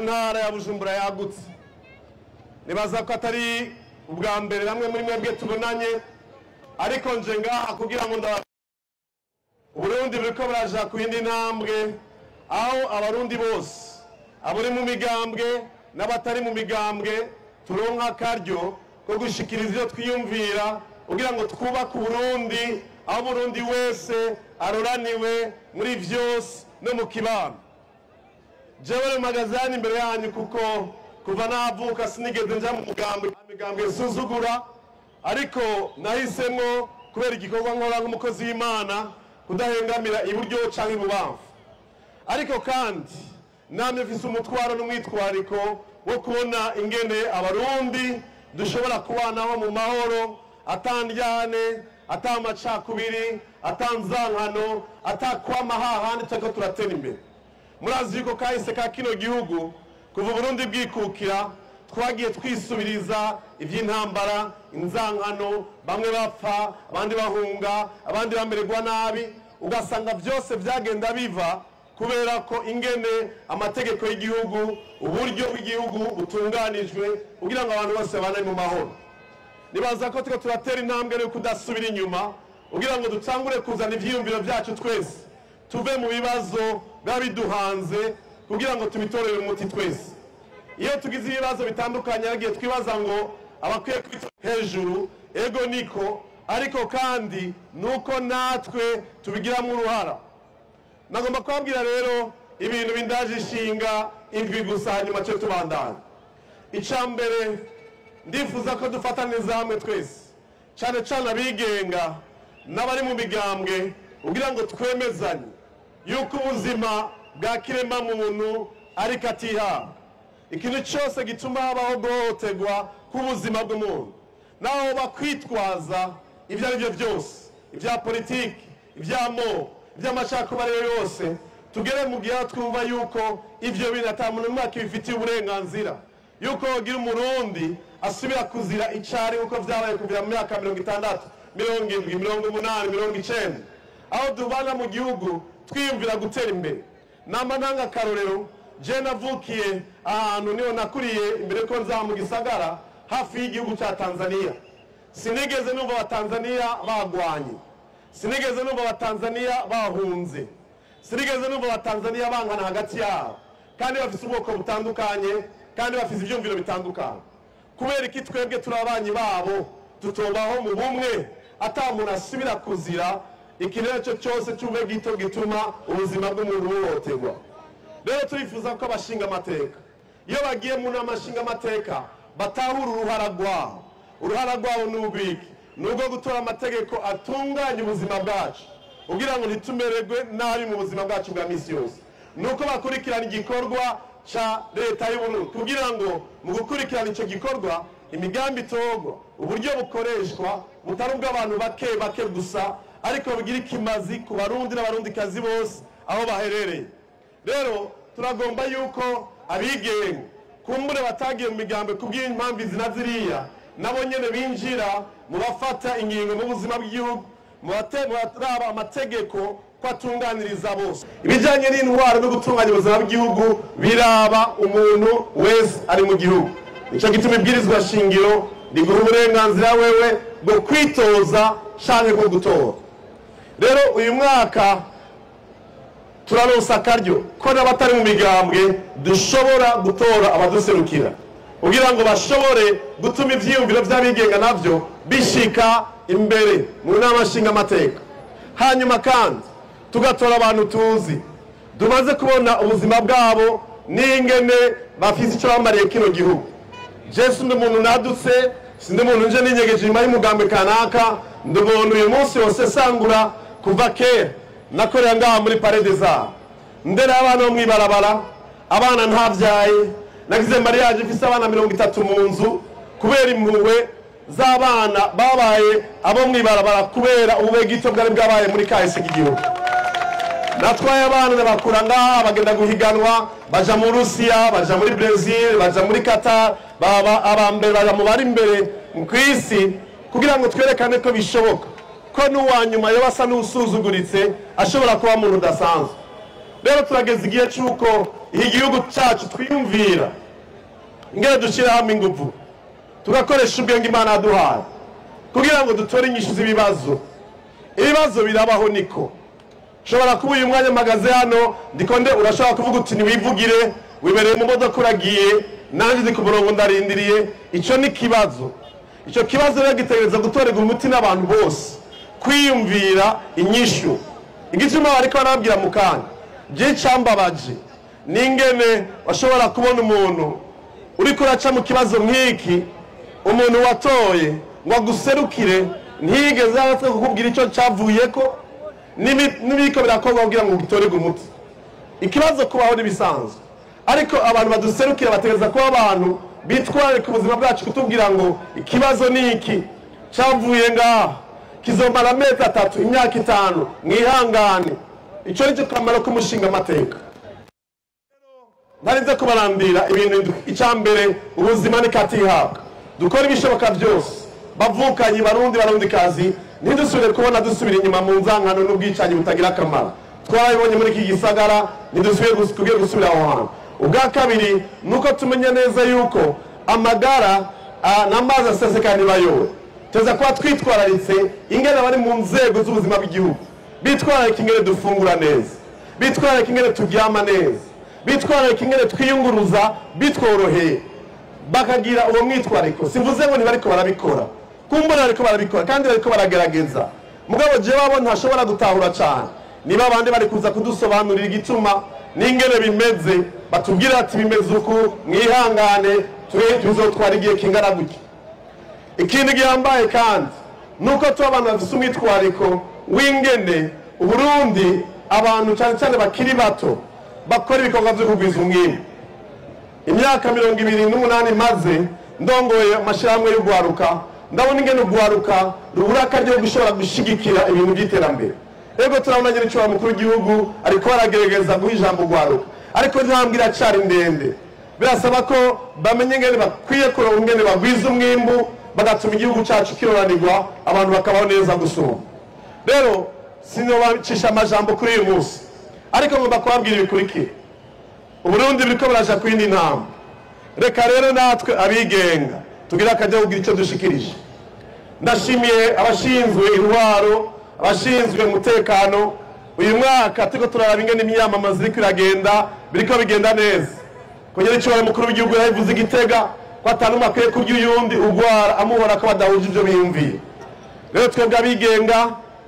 Ntara ya Bujumbura yagutse. Nibaza ko atari ubwa mbere bamwe muri mwebwe tubonanye, ariko nje ngaha kugira ngo Uburundi buriko buraja ku yindi ntambwe, aho abarundi bose abari mu migambwe n'abatari mu migambwe turonka akaryo ko gushikiriza ivyo twiyumvira kugira ngo twubake Uburundi, aho Burundi wese aroraniwe muri vyose no mu kibano. Jewe magazani imbere yanyu kuko kuva navuka sinigeze nja mu mugambwe, migambwe nsuzugura, ariko nahisemo kubera igikorwa nkora nk'umukozi w'Imana kudahengamira iburyo canke ibubamfu. Ariko kandi namye mfise umutwaro n'umwitwariko wo kubona ingene abarundi dushobora kubanaho mu mahoro, atandyane, atamacakubiri, atanzankano, atakwama hahandi turiko turatera imbere. Murazi yuko kahise ka kino gihugu kuva Burundi bwikukira twagiye twisubiriza ivy'intambara, inzankano, bamwe bapfa, abandi bahunga, abandi bamererwa nabi, ugasanga vyose vyagenda biva kubera ko ingene amategeko y'igihugu, uburyo bw'igihugu butunganijwe kugira ngo abantu bose babane mu mahoro. Nibaza ko turiko turatera intambwe yo kudasubira inyuma kugira ngo dutangure kuzana ivyiyumviro vyacu twese, tuve mu bibazo biba biduhanze kugira ngo tubitorere umuti twese. Iyo tugize ibibazo bitandukanye yagiye twibaza ngo abakwiye kwita hejuru, ego niko, ariko kandi nuko natwe tubigiramo uruhara. Nagomba kubabwira rero ibintu bindaje ishinga indwi gusa, hanyuma cyo tubandana. Ica mbere, ndifuza ko dufataniza hamwe twese, cyane cyane abigenga n'abari mu migambwe, kugira ngo twemezanye yuko ubuzima bwa kirema muntu ariko atihabwa. Ikintu cyose gituma habaho guhohoterwa k'ubuzima bw'umuntu, naho bakwitwaza ibyo ari byo byose, ibya politiki, iby'amoko, iby'amacakubiri yose, tugere mu gihe twumva yuko ivyo bintu ata muntu n'umwe akibifitiye uburenganzira, yuko wogira umurundi asubira kuzira icari uko vyabaye kuva mu myaka 60, 70, 80, 90, aho dubana mu gihugu twiyumvira gutera imbere. Namba ntanga akarorero, je navukiye ahantu niho nakuriye imbere ko nza mu gisagara hafi y'igihugu ca Tanzania. Sinigeze numva abatanzania bagwanye, sinigeze numva abatanzania bahunze, sinigeze numva abatanzania bangana hagati yabo, kandi bafise ubwoko butandukanye, kandi bafise ivyumviro bitandukanye. Kubera iki twebwe turi abanyi babo tutobaho mu bumwe, ata muntu asubira kuzira ikintu cyose cy'ube gito gituma ubuzima bw'umuntu buhohoterwa. Rero turifuza ko abashinga amateka iyo bagiye mu nama nshinga amateka batahura uruhara rwabo. Uruhara rwabo ni ubwiki? Ni ubwo gutora amategeko atunganya ubuzima bwacu kugira ngo ntitumererwe nabi mu buzima bwacu bwa misi yose. Nuko bakurikirana igikorwa ca leta y'Uburundi kugira ngo mu gukurikirana ico gikorwa imigambi itorwa, uburyo bukoreshwa butari ubw'abantu bake bake gusa, ariko bugira ikimazi ku barundi n'abarundikazi bose aho baherereye. Rero turagomba yuko abigenga kumbure batagiye mu migambi kubw'impamvu izi na ziriya, nabo nyene binjira mu bafata ingingo mu buzima bw'igihugu, mu baraba amategeko ko atunganiriza bose. Ibijanye n'intwaro no gutunganya ubuzima bw'igihugu biraba umuntu wese ari mu gihugu. Nico gituma ibwirizwa shingiro riguha uburenganzira wewe bwo kwitoza canke bwo gutora. Rero uyu mwaka turaronsa akaryo ko n'abatari mu migambwe dushobora gutora abaduserukira kugira ngo bashobore gutuma ivyiyumviro vy'abigenga navyo bishika imbere mu nama nshinga amateka. Hanyuma kandi tugatora abantu tuzi dumaze kubona ubuzima bwabo n'ingene bafise ico bamariye kino gihugu. Je sindi umuntu nadutse, sindi umuntu nje ninyegeje inyuma y'umugambwe kanaka, ndi umuntu uyu munsi wose sangura kuva kera nakorera ngaha muri Palais des Arts, ndera abana bo mw'ibarabara, abana ntavyaye, nagize mariage ifise abana 30 mu nzu kubera impuhwe z'abana babaye abo mw'ibarabara kubera ubube gito bwari bwabaye muri kahise k'igihugu. Natwaye abana ndabakura ngaha bagenda guhiganwa, baja mu Rusiya, baja muri Brazil, baja muri Qatar, baba abambere, baja mu bari imbere kw'isi, kugira ngo twerekane ko bishoboka ko n'uwanyuma yoba asa n'usuzuguritse ashobora kuba umuntu udasanzwe. Rero turageze igihe c'uko igihugu cyacu twiyumvira ingene dushyira hamwe ingufu, tugakoresha ubwenge Imana yaduhaye kugira ngo dutore inyishu z'ibibazo. Ibibazo birabaho, niko ushobora kuba uyu mwanya mpagaze hano ndikonde, urashobora kuvuga uti ntiwivugire, wibereye mu modoka uragiye, nanjye ndi ku murongo ndarindiriye. Icyo ni kibazo. Icyo kibazo rero gitegereza gutorerwa umuti n'abantu bose, kwiyumvira inyishu. Igituma bariko barabwira mu kanya, je cambabaje n'ingene bashobora kubona umuntu uriko uraca mu kibazo nk'iki, umuntu watoye ngo aguserukire ntiyigeze aratse kukubwira icyo cavuyeko n'ibiko birakorwa kugira ngo gitorerwe umuti. Ikibazo kubaho n'ibisanzwe, ariko abantu baduserukira bategereza kuba abantu bitwararika ubuzima bwacu, kutubwira ngo ikibazo ni iki cyavuye ngaha, kizomara amezi 3, imyaka 5, mwihangane. Icyo ni cyo kamaro k'umushinga amateka. Ntarinze kubarandira ibintu. Icya mbere, ubuzima ni katihabwa. Dukora ibishoboka byose, bavukanyi Barundi Barundikazi, ntidusubire kubona dusubira inyuma mu nzankano n'ubwicanyi butagira akamaro. Twarabibonye muri iki gisagara, ntidusubire gusubira aho hantu. Ubwa kabiri nuko tumenya neza yuko amagara n'amazi aseseka ntibayobe. Tuza kuba twitwararitse ingene abari mu nzego z'ubuzima bw'igihugu bitwararika ingene dufungura neza, bitwararika ingene turyama neza, bitwararika ingene twiyunguruza bitworoheye, bakagira uwo mwitwariko. Simvuze ngo ntibariko barabikora, kumbona bariko barabikora kandi bariko baragerageza, mugabo jewe abo ntashobora gutahura cyane. Niba abandi bari kuza kudusobanurira igituma n'ingene bimeze, batubwira ati bimeze uku, mwihangane, tuzotwara igihe kingana gutya. Ikindi gihambaye kandi nuko tuba abantu bafise umwitwariko w'ingene Uburundi abantu cyane cyane bakiri bato bakora ibikorwa byo kugwiza umwimbu. Imyaka 28 maze ndongoye amashirahamwe y'ugwaruka, ndabona ingene ugwaruka rubura akaryo gushobora gushigikira ibintu by'iterambere. Ego turabona nyine cyo mukuru w'igihugu ariko aragerageza guha ijambo ugwaruka, ariko intambwe iracari ndende. Birasaba ko bamenye ingene bakwiye kuronka ingene bagwiza umwimbu, bagatuma igihugu cyacu kiroranirwa, abantu bakabaho neza gusumba. Rero sinobacisha amajambo kuri uyu munsi, ariko ngomba kubabwira ibikurikira. Uburundi buriko buraja ku yindi ntambwe. Reka rero natwe abigenga tugira akajya kugira icyo dushikirije. Ndashimiye abashinzwe intwaro, abashinzwe umutekano. Uyu mwaka turiko turaraba ingene imyamamazo iriko iragenda, biriko bigenda neza. Kongera icyo mukuru w'igihugu yabivuze Igitega ko atanumwe akwiye kurya uyundi ugwara amuhora ko badahuje ibyo biyumviye. Rero twebwe abigenga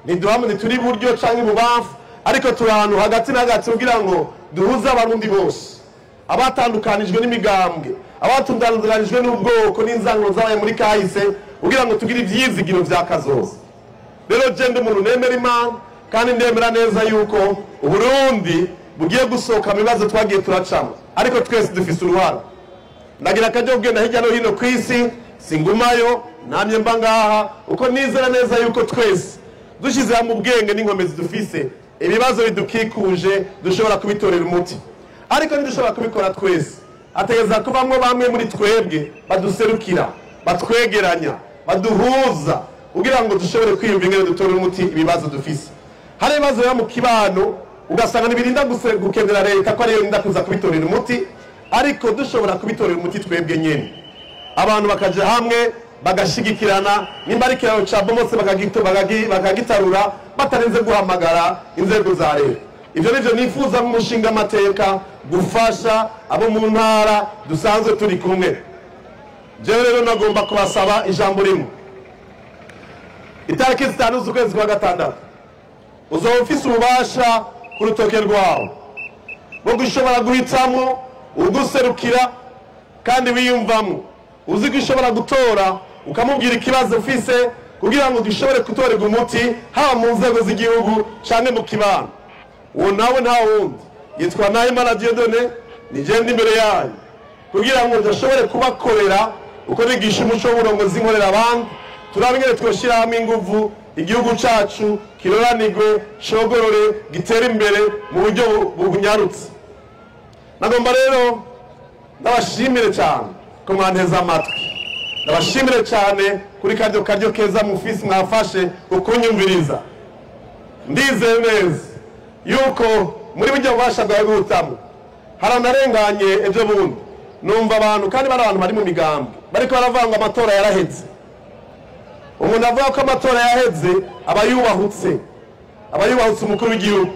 ntiduhamwe, ntituri iburyo canke ibubamfu, ariko turi ahantu hagati na hagati kugira ngo duhuze Abarundi bose, abatandukanijwe n'imigambwe, abatandukanijwe n'ubwoko n'inzangano zabaye muri kahise, kugira ngo tugire ivyizigiro vya kazoza. Rero je ndi umuntu nemera Imana, kandi ndemera neza yuko Uburundi bugiye gusohoka mu bibazo twagiye turacamo, ariko twese dufise uruhara. Ndagira akaryo kugenda hirya no hino ku isi, singumayo, namye mba ngaha, uko nizera neza yuko twese dushize hamwe ubwenge n'inkomezi dufise, ibibazo bidukikuje dushobora kubitorera umuti. Ariko ntidushobora kubikora twese, hategereza kubamwo bamwe muri twebwe baduserukira, batwegeranya, baduhuza, kugira ngo dushobore kwiyumva ingene dutorera umuti ibibazo dufise. Hari ibibazo biba mu kibano ugasanga ntibirinda gukenera leta ko ariyo irinda kuza kubitorera umuti, ariko dushobora kubitorera umuti twebwe nyene. Abantu bakaja hamwe bagashigikirana, nimba ari ikiraro ca bomotse bakagitarura batarinze guhamagara inzego za leta. Ivyo nivyo nifuza nk'umushinga amateka gufasha abo mu ntara dusanzwe turi kumwe. Jewe rero nagomba kubasaba ijambo rimwe. Itariki 5 z'ukwezi kwa 6 uzoba ufise ububasha ku rutoke rwawe bwo gushobora guhitamwo uguserukira kandi wiyumvamwo, uzi ko ushobora gutora ukamubwira ikibazo ufise kugira ngo gishobore gutorerwa umuti, haba mu nzego z'igihugu canke mu kibano. Uwo nawe nta wundi yitwa Nahimana Dieudonné, ni je ndi imbere yanyu kugira ngo ndashobore kubakorera uko nigisha umuco w'uburongozi nkorera abandi. Turabe ingene twoshira hamwe inguvu igihugu cacu kiroranirwe, cogorore, gitere imbere mu buryo bunyarutse. Nagomba rero ndabashimire cyane ko mwanteze amatwi, ndabashimire cyane kuri karyo keza mufisi mwafashe ukunyumviriza. Ndizeye neza yuko muri buryo bubasha bwawe guhitamo Haranarenganye ejo bundi numva abantu, kandi bari abantu bari mu migambi, bariko baravuga ngo amatora yaraheze. Umuntu avuga ko amatora yaheze aba yubahutse, aba yubahutse umukuru w'igihugu.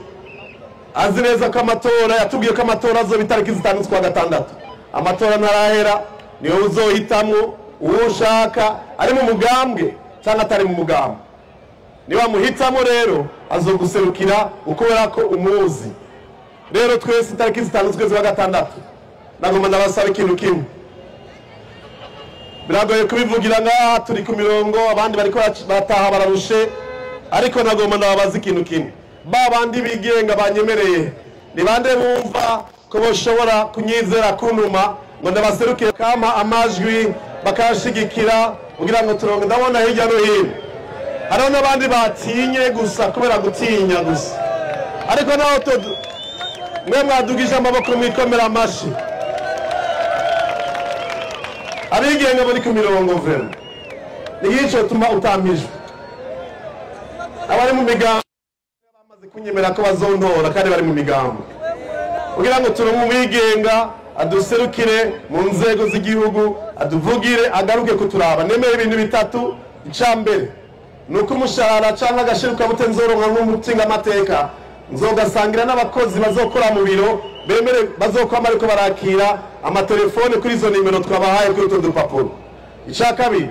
Azi neza ko amatora, yatubwiye ko amatora azoba itariki 5 z'ukwa gatandatu. Amatora ntarahera, niwe uzohitamwo uwo ushaka, ari mu mugambwe cyangwa atari mu mugambwe. Niba muhitamo rero azoguserukira ukubera ko umuzi. Rero twese itariki 5 z'ukwezi kwa gatandatu nagomba ndabasaba ikintu kimwe. Biragoye kubivugira ngaha, turi ku mirongo, abandi bariko bataha bararushe, ariko nagomba ndababaza ikintu kimwe. Ba bandi bigenga banyemereye, ni bande bumva ko boshobora kunyizera kuntuma ngo ndabaserukire, kama amajwi bakayashigikira kugira ngo turonke? Ndabona hirya no hino hariho n'abandi batinye gusa kubera gutinya gusa, ariko naho mwe mwadugije amaboko mwikomera amashi. Abigenga bari ku mirongo vema, ni ico tuma utampijwe. Abari mu migambo bamaze kunyemera ko bazontora kandi bari mu migambo, kugira ngo turonke uwigenga aduserukire mu nzego z'igihugu, aduvugire, agaruke kuturaba. Nemeye ibintu bitatu. Ica mbere nuko umushahara canke agashiruka bute nzoronka nk'umutinga amateka, nzogasangira n'abakozi bazokora mu biro, bemere bazokwama ariko barakira amatelefone kuri izo nimero twabahaye kuri utwo dupapuro. Ica kabiri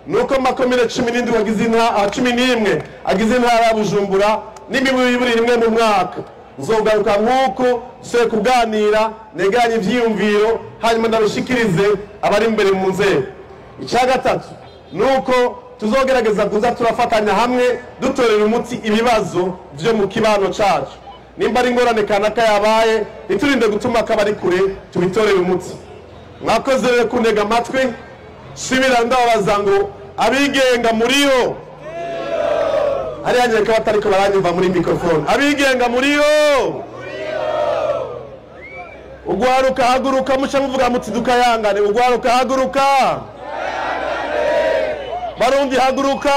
nuko makomine 17 agize intara, 11 agize intara ya Bujumbura, n'imiburi rimwe mu mwaka nzogaruka nk'uko dushoboye kuganira, neganye ivyiyumviro, hanyuma ndabishikirize abari imbere mu nzego. Ica gatatu nuko tuzogerageza kuza turafatanya hamwe dutorera umuti ibibazo vyo mu kibano cacu. Nimba ari ingorane kanaka yabaye, ntiturinde gutuma akabari kure, tubitorere umuti. Mwakoze rero kuntega amatwi. Subira ndababaza ngo abigenga muriyo? Hariya nyereka batariko baranyumva muri microphone. Abigenga muriyo? Ugwaruka haguruka, muca muvuga muti dukayangane. Ugwaruka haguruka, Barundi haguruka.